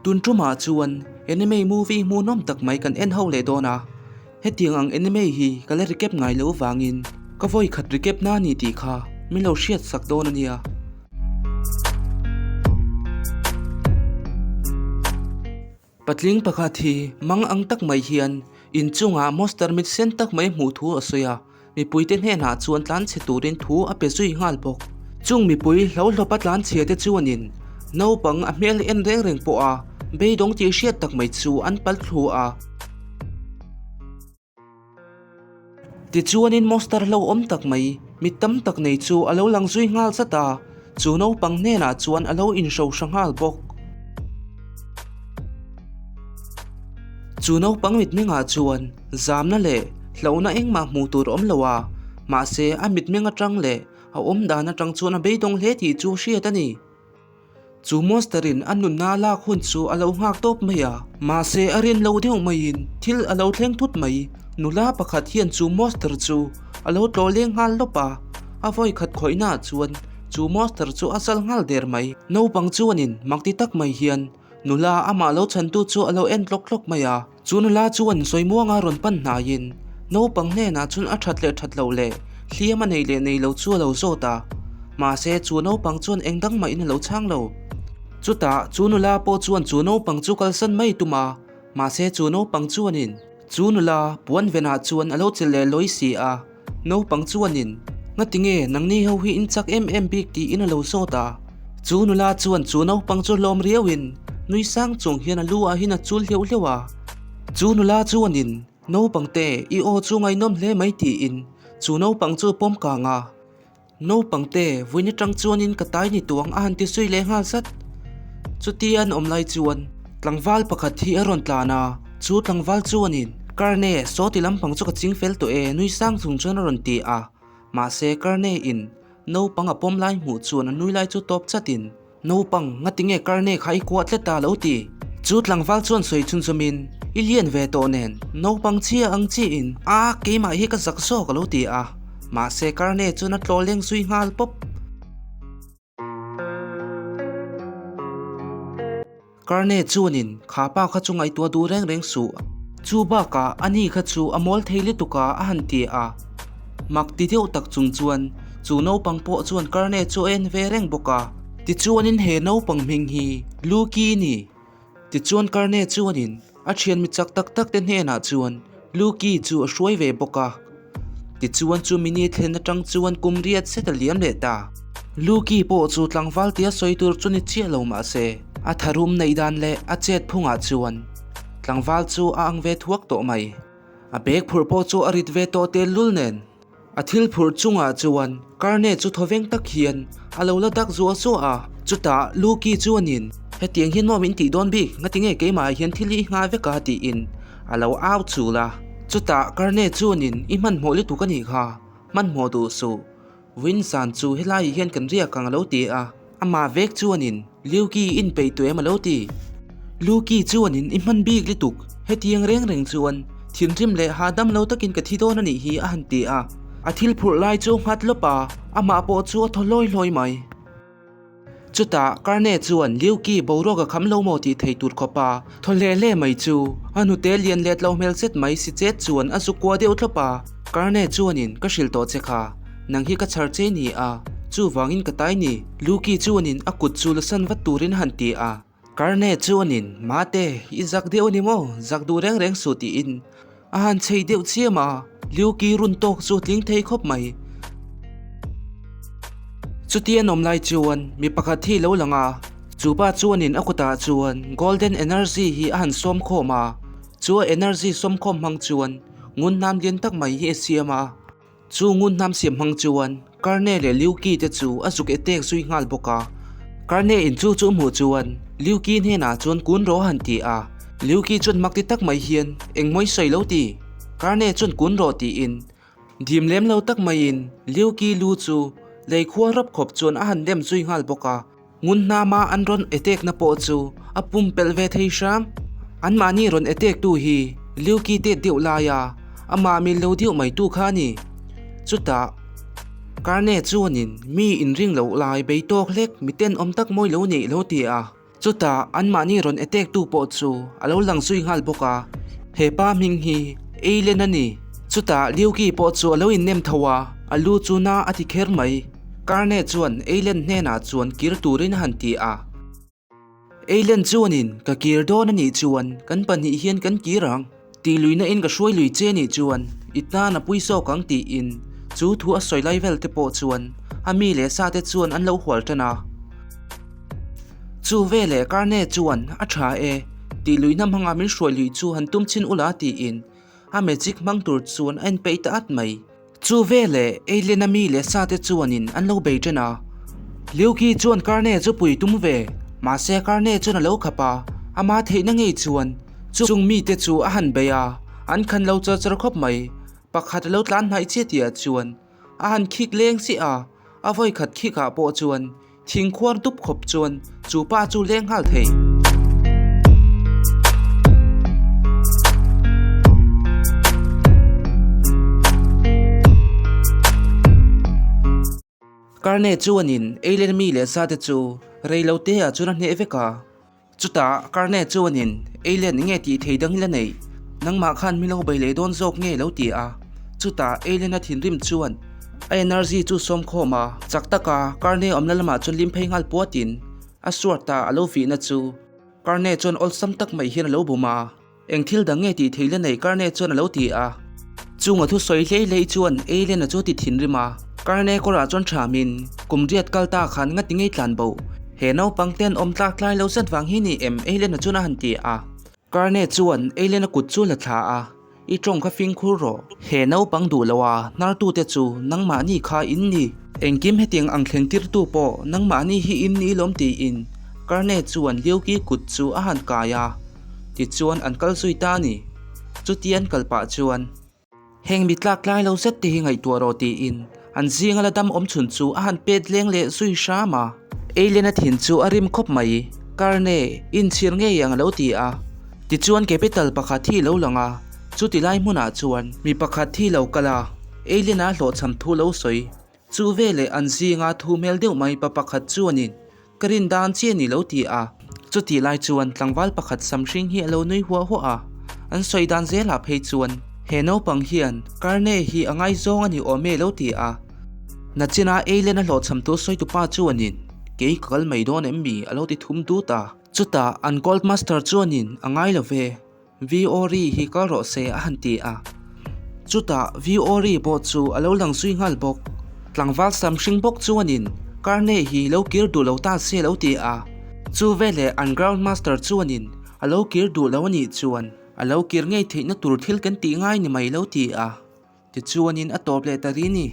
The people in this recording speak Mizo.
Tun tumah chuan anime movie hmuhnawm tak mai kan en ho leh dawn a, hetiang ang anime hi ka la recap ngai loh vangin ka vawi khat recap na ni tih kha min lo hriat sak dawn a nia. Patling pakhat hi mang ang tak mai hian inchungah monster mit sen tak mai hmuh thu a sawi a, mipuite hnenah chuan tlanchhe turin thu a pe zui nghal bawk. Chung mipui hlauhlawpa tlanchhia te chuanin naupang a hmel en reng reng pawh a beidawng tih hriat tak mai chu an pal thlu a. Tichuanin monster hlauhawm tak mai, mit tam tak nei chu a lo lang zui nghal zat a, chu naupang hnenah chuan a lo inhrohra nghal bawk. Chu naupang mitmengah chuan zamna leh hlauhna engmah hmuh tur a awm lo a, mahse a mitmeng atang leh a awmdan atang chuan a beidawng hle tih chu hriat a ni. Chu monster in a nunna a lak hun chu a lo nghak tawp mai a, mahse a rin lo deuh maiin thil a lo thleng thut mai. Nula pakhat hian chu monster chu a lo tlawh leng nghal lawp a, a vawi khat khawihna ah chuan chu monster chu a zal nghal der mai. Naupang chuanin mak ti tak mai hian nula amah lo chhantu chu a lo en tlawk tlawk mai a. Chu nula chuan Sawimuanga rawn pan hnaiin naupang hnenah chuan a that leh that loh leh hliam a nei leh nei lo chu a lo zawt a, mahse chu naupang chuan eng dang mahin a lo chhang lo. Chutah chu nula pawh chuan chu naupang chu kalsan mai tum a, mahse chu naupang chuanin chu nula puan venah chuan a lo chelh leh lawi si a. Naupang chuanin, Ngatinge nangni ho hi in chak em em bik tiin a lo zawt a. Chu nula chuan chu naupang chu hlawm riauin nui sang chung hian a lu ah hian a chul hleuh hleuh a. Chu nula chuanin, Naupang te, i aw chu ngaihnawm hle mai tiin chu naupang chu pawm kang a. Naupang te, vawiin atang chuanin ka tai ni tuang a han ti zui leh nghal zat. Chutia an awm lai chuan tlangval pakhat hi a rawn tlan a, chu tlangval chuanin, Karne, saw ti lampang chu ka ching fel tawh e, nui sang chung chuan a rawn ti a. Mahse, Karne in naupang a pawm lai hmuh chuan a nui lai chu tawp chatin, Naupang, ngatinge Karne kha i kuah tlet ta lo ti? Chu tlangval chuan sawi chhunzawmin, I lian ve tawh nen, naupang chhia ang chiin, a, keimah hi ka zak zawk a lo ti a. Mahse Karne chuan a tlawh leng zui nghal pawp. Karne chuanin, Kha pa kha chu ngaihtuah duh reng reng suh. Chu bakah ani kha chu a mawl thei lutuk a, a han ti a. Mak ti deuh tak chung chuan chu naupang pawh chuan Karne chu a en ve reng bawk a. Tichuanin he naupang hming hi Luki a ni. Tichuan Karne chuanin a thian mi chak tak tak te hnenah chuan Luki chu a hruai ve bawk a. Tichuan chu mini thlen atang chuan kum riat zet a liam leh ta. Luki pawh chu tlangval tia sawi tur chu ni chiah lo mah se, a tharum neih dan leh a chet phungah chuan tlangval chu a ang ve thuak tawh mai. A bag phurh pawh chu a rit ve tawh tel lul nen. A thil phurh chungah chuan Karne chu thawveng tak hian a lo la dak zuah zuah a. Chutah Luki chuanin, Hetiang hian maw min tih dawn bik, ngatinge keimahah hian thil hi i nghah vek a? tiin a lo au chul a. Chutah Karne chuanin, I hmanhmawh lutuk a nih kha, hmanhmawh duh suh. Winsan chu helaiah hian kan riak ang a lo ti a, amah vek chuanin Luki inpeih tawh em a lo ti. Luki chuanin i hman bik lutuk, hetiang reng reng chuan thinrim leh hahdam lo takin ka thi dawn a nih hi a han ti a. A thil phurh lai chu nghat lawp a, amah pawh chu a thaw hlawi hlawi mai. Chutah Karne chuan Liuki boruak a kham lo maw tih thei tur khawp a thaw hle hle mai chu a hnute lian let lo hmel zet mai si chet chuan a zu kua deuh thlawp a. Karne chuanin ka hrilh tawh che kha, nang hi ka chhar che ni a, chuvangin ka tai ni Liuki chuanin a kut chu la san vat turin a han ti a. Karne chuanin Mate, i zak deuh a ni maw, zak duh reng reng suh tiin A han chei deuh chiam a, Liuki run tawk chu a tling thei khawp mai. Chuti an awm lai chuan mi pakhat hi lo lang a, chu pa chuanin a kutah chuan Golden Energy hi a han sawm khawm a, chu a energy sawm khawm hmang chuan ngun hnam lian tak mai hi a siam a. Chu ngun hnam siam hmang chuan Karne leh Liuki te chu a zuk etek zui nghal bawk a. Karne in chu chu hmuh chuan Liuki hnenah chuan kun rawh a han ti a. Liuki chuan mak ti tak mai hian engmaw i sawi lo ti? Karne chuan kun rawh tiin dim lem lo tak maiin Liuki lu chu lei khua rawp khawp chuan a han dem zui nghal bawk a. Ngun hnama an rawn etekna pawh chu a pumpelh ve thei hram. Anmahni rawn etektu hi Liuki tet deuh laia amah mil lo deuh mai tu kha a ni. Chutah Karne chuanin mi inring loh lai bei tawk hlek mi tenawm tak mawi lo neih lo ti a. Chutah anmahni rawn attack tu pawh chu a lo lang zui nghal bawk a, he pa hming hi Eilen a ni. Chutah Liuki pawh chu a lo innem tho a, a lu chu na a ti kher mai. Karne chuan Eilen hnenah chuan kir turin a han ti a. Eilen chuanin ka kir dawn a nih chuan kan pahnih hian kan kir ang. Tih luihna in ka hruai lui che nih chuan i tan a pui zawk ang tiin chu thu a sawi lai vel te pawh chuan a mi leh sa te chuan an lo hual tan a. Chu veleh Karne chuan a tha e, tih luihna hmanga min hruai luih chu han tum chhin ula tiin a magic hmang tur chuan a inpeih ta at mai. Chu veleh Alien-a mi leh sa te chuanin an lo bei ṭan a. Liuki chuan Karne chu pui tum ve, mahse Karne chuan a lo khap a, ama theihna ngei chuan chung mite chu a han bei a, an khan lo char char khawp mai. Pakhat a lo tlan hnaih chiah tihah chuan a han khik leng chiah a, a vawikhat khikah pawh chuan Thingkhuar dup khawp chuan chu pa chu leng nghal thei. Karne chuanin Eilen mi leh sa te chu rei lo te ah chuan a hneh vek a. Chutah Karne chuanin Eilen nge tih thei dang ila neih, nangmah khan mi lo bei leh dawn zawk nge lo ti a. Chutah Eilen a thinrim chuan A energy chu sawm khawm a, chak taka Karne awmna lamah chuan lim phei nghal puatin a suar ta a lo vihna chu Karne chuan awlsam tak mai hian a lo bum a, Eng thil dang nge tih theih la nei Karne chuan a lo ti a. Chung a thusawi hlei hlei chuan Alien-a chu a ti thinrim a, Karne kawrah chuan thamin kum riat kal ta khan nga ti ngei tlan bo. He naupang ten awm tlak tlai lo zet vang hi ni em Alien-a chuan a han ti a. Karne chuan Alien-a kut chu la thla a. I tawng kha fingkhur rawh. He naupang duh lo a, hnartute chu nangmahni kha in ni. Engkim hetiang ang thleng tirtu pawh nangmahni hi in ni lawm tiin Karne chuan Liuki kut chu a han kai a, tichuan an kal zui ta a ni. Chuti an kal pah chuan. Heng mi tlak tlai lo zet te hi ngaihtuah rawh tiin an zinga la dam awm chhun chu a han pet leng leh zui hram a. Alien-a thin chu a rim khawp mai. Karne, inchhir ngei ang a lo ti a. Tichuan capital pakhat hi lo lang a, chuti lai hmunah chuan mi pakhat hi lo kal a, Alien-a hlawhchham thu lo sawi. Chu veleh an zinga thu hmel deuh mai pa pakhat chuanin ka rin dan chiah ni lo ti a. Chutih lai chuan tlangval pakhat sam hring hi a lo nui huah huah a, an sawi dan zelah phei chuan he naupang hian Karne hi a ngaizawng a ni awm e lo ti a. Nachina Alien-a hlawhchham thu sawitupa chuanin kei ka kal mai dawn em mi a lo ti thum dut a. Chutah an Gold Master chuanin a ngai lo ve, Viori hi kal rawh se a han ti a. Chutah Viori pawh chu a lo lang zui nghal bawk. Tlangval sam hring bawk chuanin Karne hi lo kir duh lo ta se lo ti a. Chu veleh an Ground Master chuanin a lo kir duh lo a nih chuan a lo kir ngei theihna tur thil kan tih ngai ni mai lo ti a. Tichuanin a tawp leh ta ri ni.